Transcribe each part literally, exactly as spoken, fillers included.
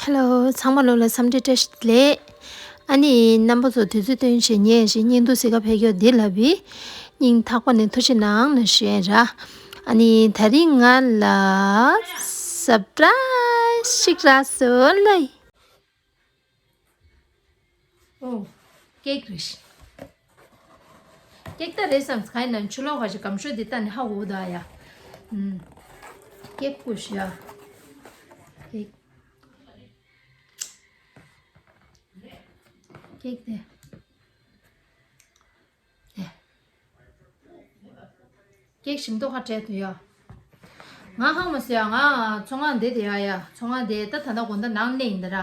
Hello, ཚང་མ་ལོ་ལ་འཚམས་འདྲི་བཀྲ་ཤིས་བདེ་ལེགས། ཨ་ནི་རྣམ་པ་ཚོ་དུས་ཚོད་བཏོན་བྱས་ངས་ཞིག་བརྙན་ཐུང་གཟིགས་ག་ཕེབས་ཀྱོག་འདི་ལབ་པའི་སྙིང་ཐག་པ་ནས་ཐུགས་རྗེ་གནང་ན་ཞུ་ཡ་ར། ཨ་ནི་ད་རིང་ང་ལ་སར་པ་རའི་ཛི་ཞིག་རག་སོང་ལེ། ཨོ། ཀེག་རེད། ཀེག་ད་རེད་བསམ། གང་ཡིན་ན་ཆུ་ལོག་ཁ་ཞིག་སྒམ་ཤོག་འདི་ལྟ་ནས་ཧ་གོ་ད་ཡ། ཨུམ། ཀེག་ཀུ་ཤི་ཡ། ཀེག་ཀེག་དེ། དེ། ཀེག་ཞིམ་མདོག་ཁ་བྲལ་དུ་ཡ། ང་ཧང་མ་སི་ཡ། ང་ཚོང་ཁང་དེ་དེ་ཡ་ཡ། ཚོང་ཁང་དེ་ད་ད་ལྟ་དགོང་དག་ནང་གནས་ཡིན་ད་ར།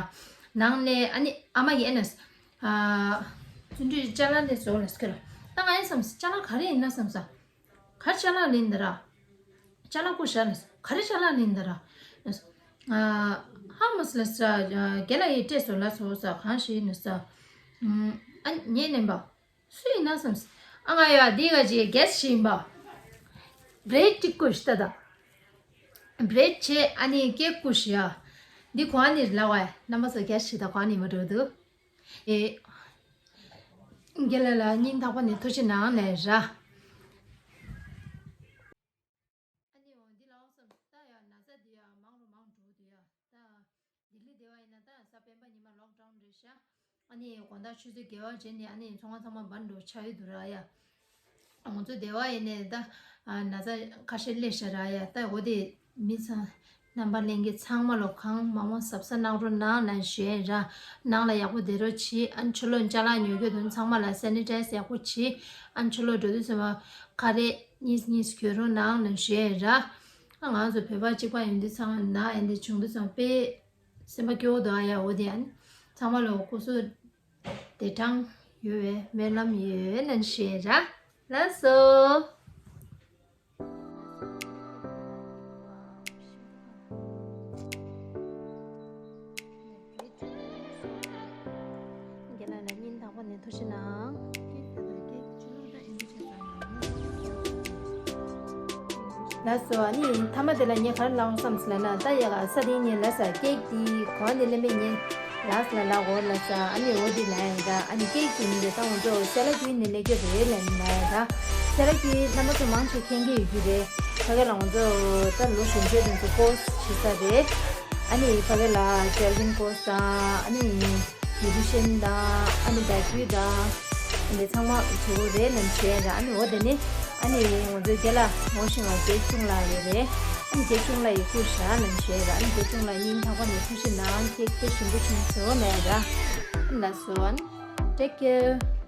ནང་གནས། ཨ་ནི་ཨ་མ་ཡིན་ནས། ཨ། བརྩོན་འགྲུས་ཅ་ལག་ནས་བཟོ་ལ་སྐྱེ་ལ། ད་ང་ཡིན་བསམ་སི་ཅ་ལག་ག་རེ་ཡིན་ན་བསམ་ས། ག་རེ་ཅ་ལག་ལེན་ད་ར། ཅ་ལག་ཀུ་ཤ་ལ་སོ། ག་རེ་ཅ་ལག་ལེན་ད་ར། ཨ། ཧ་མ་སི་ལ་ས། རྒན་ལགས་ཡིས་སྤྲད་སོང་ལ་སོ་ས། གང་ཞིག་ཡིན་ན་ས། ཨ། ངས་ལེན་པ། སུ་ཡིན་ན་བསམ་སི། ཨ། ང་ཡ་འདི་ག་ཅིག་གེ་སི་ཞིག་ཡིན་པ། བྷི་རེད་ཀུ་ཤི་ད་ད། བྷི་རེད་བྱས། ཨ་ནི་ཀེག་ཀུ་ཤི་ཡ། འདི་གོ་ནི་ལ་བ་ཡ། རྣམ་པ་ཚོ་གེ་སི་ཞིག་ད་གོ་ནི་མ་འགྲོ་འདུག་ཨེ། རྒན་ལགས་ལ་སྙིང་ཐག་པ་ནས་ཐུགས་རྗེ་གནང་ལེ་ར། ཨ་ནི་འོ་འདི་ལ་འོ་བསམ་ད་ཡ། ན་ཚ་འདི་ཡ་མང་རུ་མང་འགྲོ་འདུག་ཡ། ད་ལྡི་ལི་སྡེ་བ་ཡིན་ན་ད་གཟའ་སྤེན་པ་ཉི་མ་ལོག་ཌའུན་རེད་ཤག་ཨ་ནི་དགོང་དག་ཆུ་ཚོད་བརྒྱད་པ་བྱས་ནས་ཨ་ནི་ཚོང་ཁང་ཚང་མ་བར་འགྲོ་ཆགས་ཡོད་འདུག་ར་ཡ། ང་ཚོ་སྡེ་བ་ཡིན་ནས་ད་ན་ཚ་ཁ་ཤས་སླེབས་ཤག་ར་ཡ། ད་འོ་དེ་མི་ཚང་རྣམ་པ་ལྷན་རྒྱས་ཚང་མ་ལོ་གང་མང་མང་གཟབ་གཟབ་གནང་རོགས་གནང་ལབ་ཞུ་ཡ་ཡིན་ར། ནང་ལ་ཡག་པོ་བསྡད་རོགས་གྱིས། ཨ་ནི་ཕྱི་ལོགས་ཅ་ལག་ཉོ་རྒྱུ་དོན་ཚང་མ་ལ་སེ་ནི་ཊའི་ཛི་ཡག་པོ་གྱིས། ཨ་ནི་ཕྱི་ལོགས་འགྲོ་དུས་ཙམ་པ་ཁ་རས་གཉིས་གཉིས་གྱོན་རོགས་གནང་ལབ་ཞུ་ཡ་ཡིན་ར། ཨ། ང་ཚོ་བོད་པ་གཅིག་པ་ཡིན་དུས་ཚང་མ་ན་ཡིན་དེ་བྱུང་དུས་ཙམ་པ་དཔེ་སེམས་པ་སྐྱོ་བོ་འདུག་ཨ་ཡ། འོ་དེ་ཨ་ནི་ཚང་མ་ལོ་སྐུ་གཟུགས་བདེ་ཐང་ཡོད་པའི་སྨོན་ལམ་ཡོད་ལབ་ཞུ་ཡ་ཡིན་ར། ལགས་སོ། རྒན་ལགས་ལ་སྙིང་ཐག་པ་ནས་ཐུགས་རྗེ་གནང་། ལགས་སོ། ཨ་ནི་མཐའ་མ་དེ་ལ་ངས་ག་རེ་ལབ་འོང་བསམ་སོང་ལབ་ན། ད་ཡ་ག་ས་དེ་ངས་ལབ་ས་ཀེག་དེ་གོང་ནས་ལེན་པའི་ངས་ལགས་ལ་ལབ་གོ་ལབ་ས། ཨ་ནི་འོ་དེ་ལབ་ཡིན་ད། ཨ་ནི་ཀེག་དེ་ཡིན་ད། ད་ང་ཚོ་སེ་ལ་ཀུའི་ནས་ལེན་གྱི་རེད་ལབ་ཡིན་ལབ་ཡིན་ད། སེ་ལ་ཀུའི་རྣམ་པ་ཚོ་མང་ཆེ་མཁྱེན་གྱི་ཡོད་ཀྱི་རེད། ཕ་གི་ལ་ང་ཚོ་ད་ལོ་གཞོན་པའི་དེ་ཚོ་ཀོར་སི་བྱེད་ས་རེད། ཨ་ནི་ཕ་གི་ལ་ཊེ་ལ་རིང་ཀོར་སི་དང་། ཨ་ནི་བྷིའུ་ཊི་ཤན་དང་། ཨ་ནི་བེ་ཀ་རི་དང་། ཨ་ནི་ཚང་མ་བྱེད་དགོས་རེད་ལབ་བྱས་ར། ཨ་ནི་འོ་དེ་ནི་ཨ་ནི་ང་ཚོའི་རྒན་ལགས་ངོ་ཤེས་པ་རྒན་ཆུང་ལགས་ཡོད་རེད། ཨ་ནི་རྒན་ཆུང་ལགས་ཡི་སྐུ་ཞབས་ལབ་བྱས་ར། ཨ་ནི་རྒན་ཆུང་ལགས་སྙིང་ཐག་པ་ནས་ཐུགས་རྗེ་གནང་། ཁྱེད་དཔེ་ཞིམ་པོ་བྱུང་སོང་ལབ་ར། ཨ་ནི་ལགས་སོ། ཨ་ནི་take care།